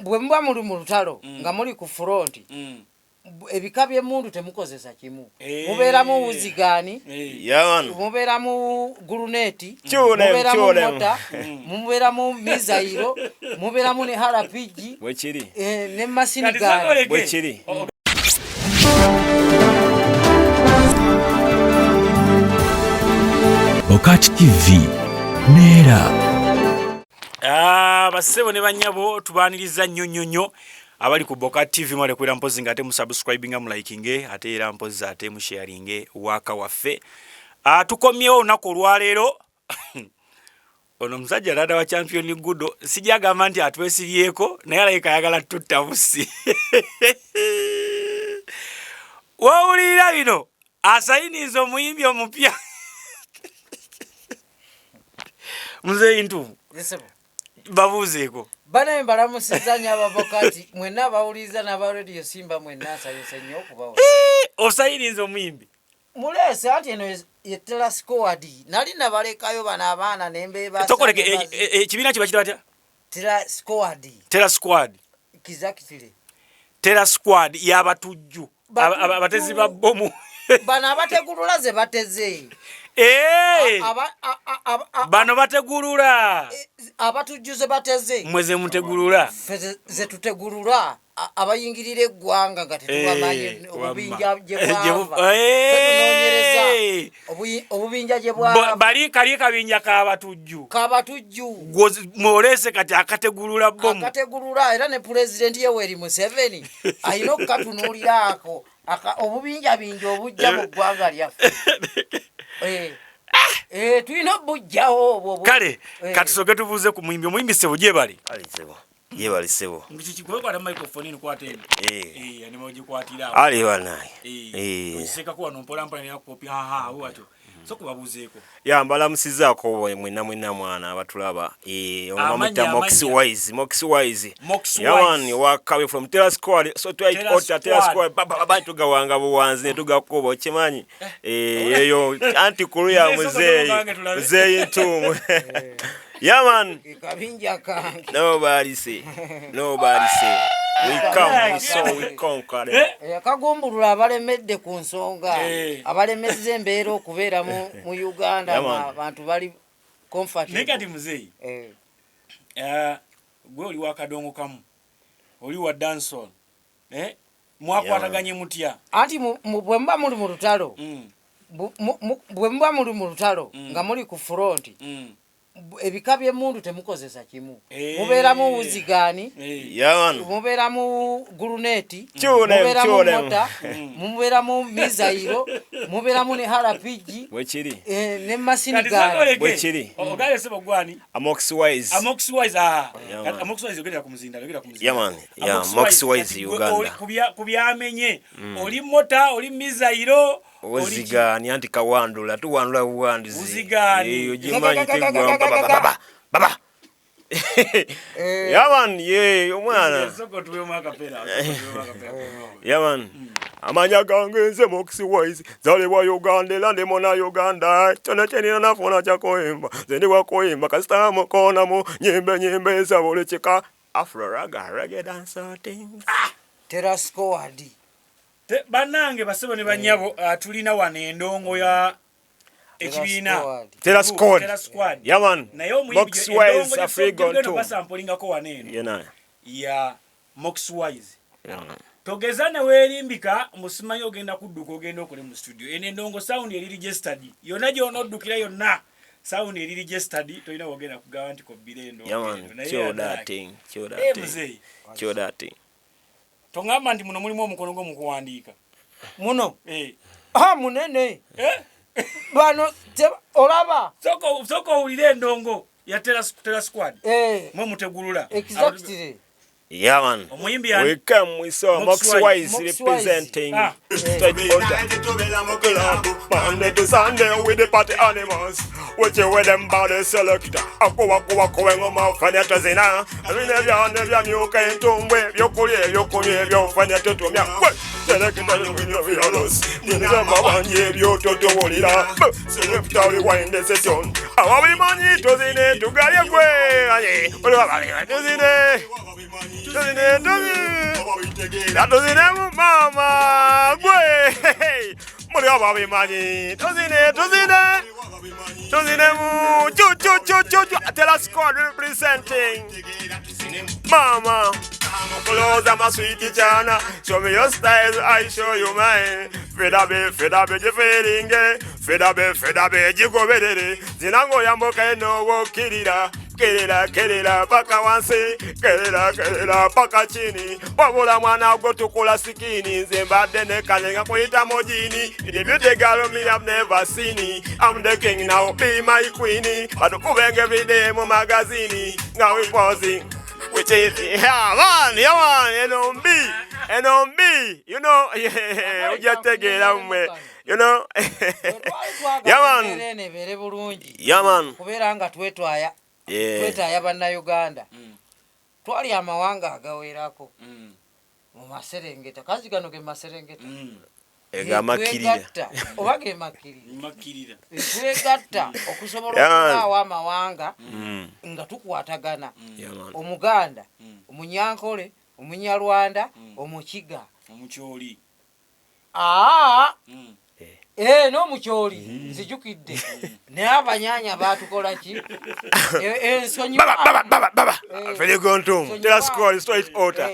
Bwe muba muli mu lutalo nga muli ku front, ebika by'emmundu temukozesa kimu. Mubeeramu wuzigaani, Yeah, man. Mubeeramu grenade, Kyulem, mubeeramu kyulem. mortar, mubeeramu missile, mubeeramu ne RPG, Bwekiri. Ne machine Kati gun. sakoleke. Bwekiri. Bokat TV neera. Ah, bassebo ne bannyabo, tubaaniriza nnyo nnyo nnyo abali ku Boka TV. Mwalekwera mpozi nga ate musubscribinga, mulikinge, ate era mpozi ate musharinge waka waffe. Ah, tukomyewo olunaku olwaleero. Ono omusajja taata wa Champion Gudo, sijagamba nti atwesibyeko, naye alabika ayagala tutta busi. Wowulirira bino, asayiniza omuyimbi omupya, Muzeeyi Ntumu. Yes, sir. Babuuzeeko. Banaye, mbalamusizza nnyo Abavokati mwenna abawuliriza n'aba Radio Simba mwenna, nsanyuse nnyo okubawulira. Osayiniza omuyimbi. Muleese anti eno ye Tera Squad. Nali nabalekayo bano abaana nembeebasa. Tokoleke ekibiina kiba kiri batya? Tera Squad. Tera Squad. Exactly. Tera Squad y'abatujju. Batujju. Abatezi ba bbomu. Bano abategulula ze bateze. Bano bategulula. Abatujju ze bateze. Mwe ze mutegulula. Ffe ze tutegulula, abayingirira eggwanga nga tetubamanyi, obubinja gye bwava. Ffe tunoonyereza obubinja gye bwava. Bali kali kabinja k'abatujju. Kabatujju. Mwoleese kati akategulula bbomu. Akategulula, era ne Pulezidenti Yoweri Museveni alina okukatunuulira ako obubinjabinja obujja mu ggwanga lyaffe. Tulina obujjawo obwo Kale katusooke tubuuze ku muyimbi. Omuyimbi, ssebo, gyebali. Ali sebo. Yebali sebo. Kikwata microphone eno, kwata eno. Eh. Anema ogikwatira awo. Ali banaye. Ogiseekako wano mpola mpola neyakukopi haha awo watyo. So kubabuuzeeko. Ya, mbalamusizaako mwenna mwenna mwana abatulaba. Eh, ono Amannya, bamuyita Mox amannya. Wise, Mox Wise. Mox Yeah, man, Wise. wakabe from Terra Squad. So try Terra ota Terra Squad. Squad. Baba baba tugawanga buwanzi ne tugakuba okimanyi. Eh, eyo anti kulu ya Muzeeyi, soko muzeeyi. tugange tulabe. Muzeeyi Ntumu. Yeah, man. Kabinja kange. Nobody say. Nobody say. We come, we saw, we conquer them. Akagumbulula abalemedde ku nsonga, abalemezza embeera okubeera mu Uganda. Yeah, man. Abantu bali Naye comfortable. Kati muzeeyi, gwe oli wa kadongo kamu, oli wa dancehall, eh? Mwakwataganye mutya? Anti bwe muba muli mu lutalo, bwe muba muli mu lutalo nga muli ku front, ebika by'emmundu temukozesa kimu. Mubeeramu wuzigaani, Yeah, man. mubeeramu grenade, Kyulem, mubeeramu kyulem. mortar, mubeeramu missile, mubeeramu ne RPG, Bwekiri. Ne machine Kati gun. sakoleke. Bwekiri. Ogaye sebo gwani? Amox Wise. Amox Wise, ah. Yeah, Kati man. Amox Wise yogerera ku muzinda, yogera ku muzinda. Yeah, man. Yeah, Amox Mox Wise, Wise kati gwe Uganda. oli ku byamenye. Oli mortar, oli missile, oli Ozigaani anti kawandula, tuwandula buwanduzi. Buzigaani. Eh, ogimanyi tegwa baba baba baba. Yeah, man, yeah, omwana. Soko tuwemu akapera. Soko tuwemu akapera. Yeah, man. Amanya gange nze Mox Wise, zalibwa Uganda era ndi muna Uganda. Kyonna kyenina nafuna kyakoyimba, nze ndi wakoyimba kasita mukonamu nyimbe nyimbe eza buli kika. Afro ragga, reggae dancehall things. Tera Squad. Bannange basebo ne bannyabo, tulina wano endongo ya ekibiina. Squad. Tera Squad. Tera Squad. Yeah, man. Naye omuyimbi Mox Wise, Afrigo geno Ntumu. basampolingako wano eno Yeah, nah. ya Mox Wise. Yeah, man. Togeza ne weerimbika musimanyi ogenda kudduka ogenda okole mu studio. Eno endongo sound eri registered yonna gy'onoddukira yonna, sound eri registered, tolina wogenda kugamba nti kobbira endongo Yeah, man. eno. Naye Kill yaddaaki. that thing. Kill that thing. Muzeeyi, Kill that thing. toŋŋamba nti muno mulimu omukono gwo mu kuwandiika? Muno? Eh. Ah, munene. Eh? Bano olaba. Sooka owulire endongo ya Tera Squad. Mwe mutegulula. Exactly. Yeah, man. Omuyimbi yani? We come, we saw Mox Mox Wise. Wise Mox Wise. representing. Ah. Straight out. Monday to Sunday with the party animals. Which you with them body selector. Ako wako wako wengoma fanya tazina. Bine bya ne bya myuka entumbwe byokulya ebyokunywa ebyofanya tutumya. Selector bino byalos. Nina mabanje ebyototobolira. Selector rewind the session. Ababimanyi tuzine tugalye gwe tuzine tuzine tuzine tuzine mama gwe muli ababimanyi tuzine tuzine tuzine mu chu chu chu chu chu. Tell squad representing mama. Close my sweet chana. Show me your style, I show you mine. Fedabe, fedabe, jifiringe. Fedabe, fedabe, jikoberere. Zinango yamboka eno wokirira. Kerera, kerera, paka wansi. Kerera, kerera, paka chini. Wabula mwana gwe tukola sikini. Nze mbadde ne kalenga kuyita mojini. The beauty girl me have never seen. I'm the king now, be my queen. Batukubenge every day mu magazini. Nga we posing. Which is, yeah man, yeah man, NOB, NOB, you know, yeah, ujja mmwe, you know. Yeah man, eno ebeere bulungi yeah man, kubeera nga twetwaya yeah. twetaaya bannayuganda. Twali amawanga agawerako mu maserengeta, kazi gano ge maserengeta. Egamakkirira. Twegatta oba ge makkirira? Makkirira. Twegatta okusobola Yeah, man. okubaawo amawanga nga tukwatagana. Yeah man. Omuganda, Omunyankole, Omunyarwanda, Omukiga, Omukyoli. Aa, eh, n'Omukyoli nzijukidde, naye Abanyanya batukola ki? Ensonyi. Baba, baba, baba, baba. Eh. Feligontum, Sonyiwa. tell squad straight order.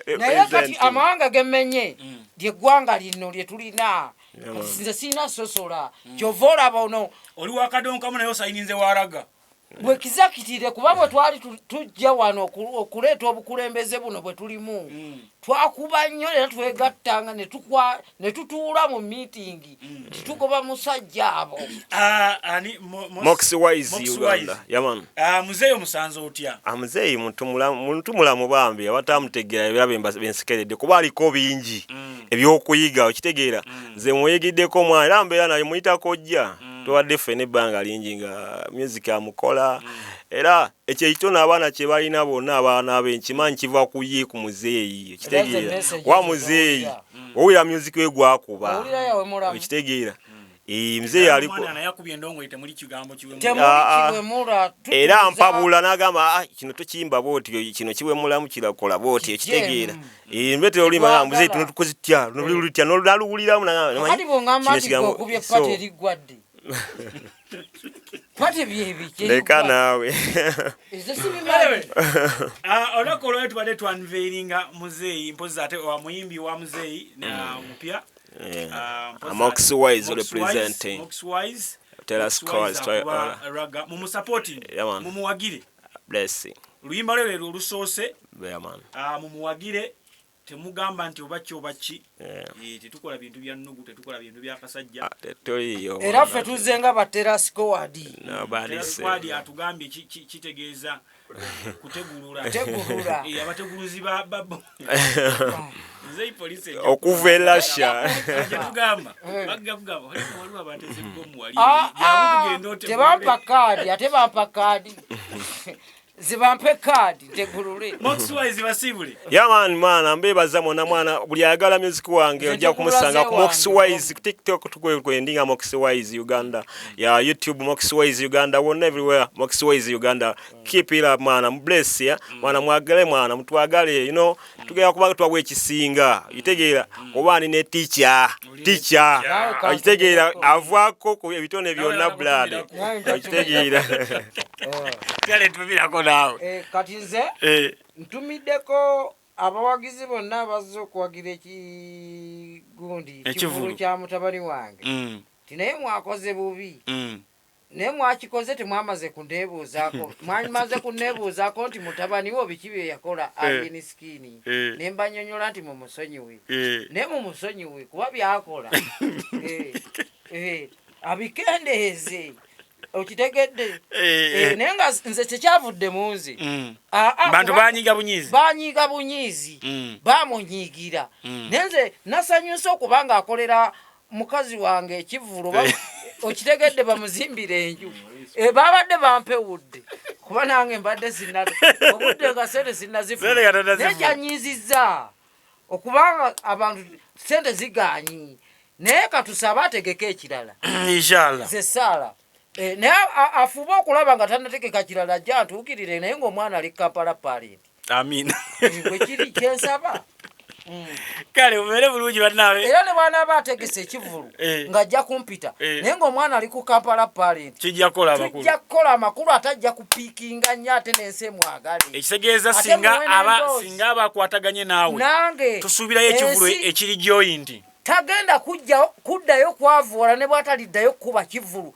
Eh. Naye kati amawanga gemmenye lyeggwanga lino lye tulina. Kati nze sirina sosola, kyova olaba ono. Oli wakadonkamu naye osayininze waraga. Bwekizakitire kuba bwe twali tujja wano okuleeta obukulembeze buno bwe tulimu, twakuba nnyo era twegattanga ne tutuula mu miitingi nti tugoba musajja abo. Ah, ani Mox Wise Mox Uganda. Wise. Yeah man. Ah, muzeeyi omusanze otya? Amuzeeyi muntu mulamu, muntu mulamu bambi, abatamutegeera era bensekeredde kuba aliko bingi ebyokuyiga, okitegeera. Nze muyigiddeko mwana era mbeera naye muyita kojja. Tubadde ffenna ebbanga lingi nga music amukola, era ekyo ekitono abaana kye balina bonna, abaana be nkimanyi kiva ku ye, ku muzeeyi, okitegeera. Message Wa muzeeyi owulira music we gwakuba, Owulira yawe mulamu. okitegeera. Eh, muzeeyi aliko Omwana naye akubye endongo temuli kigambo kiwemula. Temuli Ah, ah. kiwemula. Era Tutuuza- mpabula n'agamba, "Ah, kino tokiyimba bwoti, kino kiwemulamu, kirakola bwoti," okitegeera. Eh, mbete oluyimba nga muzeeyi Twagala. tuno tukozitya luno luli lutya n'aluwuliramu. Kati bw'ongamba nti gwe okubye pati eriggwadde, pati byebiki? Leka naawe. Ezo sibimanyi. Ah, olunaku olwaleero tubadde twanveiringa muzeeyi, mpozi ate wa muyimbi wa muzeeyi na mupya. Ah, mpozi Mox Wise Mox representing. Mox Wise. Tell Mox us cause, Wise try akuba all. raga mumusupporting, Yeah, man. mumuwagire. Blessing. Oluyimba lwe lwe olusoose. Yeah man. Ah, mumuwagire, temugamba nti oba ki oba ki. Yeah. Eh, tetukola bintu bya nnugu, tetukola bintu bya kasajja. Ah, tetoliiyo. Era ffe tuzze nga ba Terror Squad. Nobody Terror say. Squad atugambye kitegeeza kutegulula. Kutegulula. Eh, abateguluzi ba nze poliisi Okuva e Russia. Ajja tugamba, bagga kugamba waliwo abateze bomu wali. Ah, Jangu ah, tugende otegulule. Tebampa kaadi, ate bampa kaadi, zibampe kaadi ntegulule. Mox Wise, basiibule. Yeah man, mwana mbebaza mwona mwana buli ayagala music wange Nze ojja kumusanga ku Mox ntegula ze Wise ku TikTok, tukwendinga Mox Wise Uganda, ya YouTube Mox Wise Uganda, wonna everywhere Mox Wise Uganda. Keep it up mwana, bless ya mwana, mwagale mwana, mutwagale, tugera kuba twawe ekisinga, itegeera oba ni ne teacher, teacher Nawe okitegeera kankumireko. avaako ku ebitone byonna Nawe blood, Nawe okitegeera. Kale tubirako naawe. Eh, kati nze Eh, ntumiddeko abawagizi bonna abazze okuwagira ekigundi Ekivvulu. ekivulu kya mutabani wange ti naye mwakoze bubi, naye mwakikoze temwamaze kunneebuuzaako, mwamaze kunneebuuzaako nti mutabani wo biki bye yakola Alien Skin, ne mbanyonyola nti mumusonyiwe, naye mumusonyiwe kuba byakola abikendeeze, okitegedde? Eh, naye nga nze tekyavudde mu nze. Ah, ah, Bantu banyiga bunyiizi. Banyiga bunyiizi, bamunyiigira, naye nze nasanyuse okubanga akolera mukazi wange ekivvulo, okitegedde, bamuzimbira enju. Eh, babadde bampewudde kuba nange mbadde sina obudde nga sente Sente sinnazifuna, nga tonnazifuna. naye kyanyiizizza okubanga abantu sente ziganyi, naye katusabe ategeke ekirala. Inshallah. Ze saala. Eh, naye afube okulaba nga tanategeka kirala ajja antuukirire naye ng'omwana ali Kampala Parent. Amiina. Bwe kiri kyensaba. Kale mubeere bulungi bannaabe. Era ne bw'anaaba ategese ekivvulu Eh. ng'ajja kumpita Eh. naye ng'omwana ali ku Kampala Parent. Kijja kukola amakulu. Tujja kukola amakulu ate ajja kupiikinga nnyo ate n'ensi emwagale. Ekitegeeza Ate singa muwe aba n'emboozi. singa aba akwataganye naawe. Nange Tusuubirayo ekivvulu ensi ekiri joint. Tagenda kujja kuddayo kwavuwala ne bw'ataliddayo kukuba kivvulu.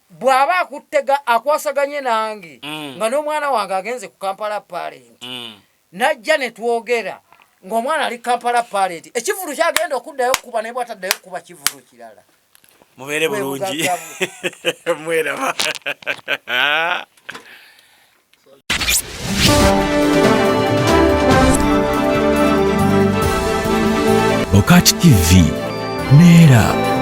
Bw'aba akuttega akwasaganye nange nga n'omwana wange agenze ku Kampala Parent. Najja ne twogera ng'omwana ali Kampala Parent. Ekivvulu ky'agenda okuddayo okukuba ne bw'ataddayo okukuba kivvulu kirala. Mubeere Bwe bulungi. bugagga bwe. Mweraba. Bokat TV neera.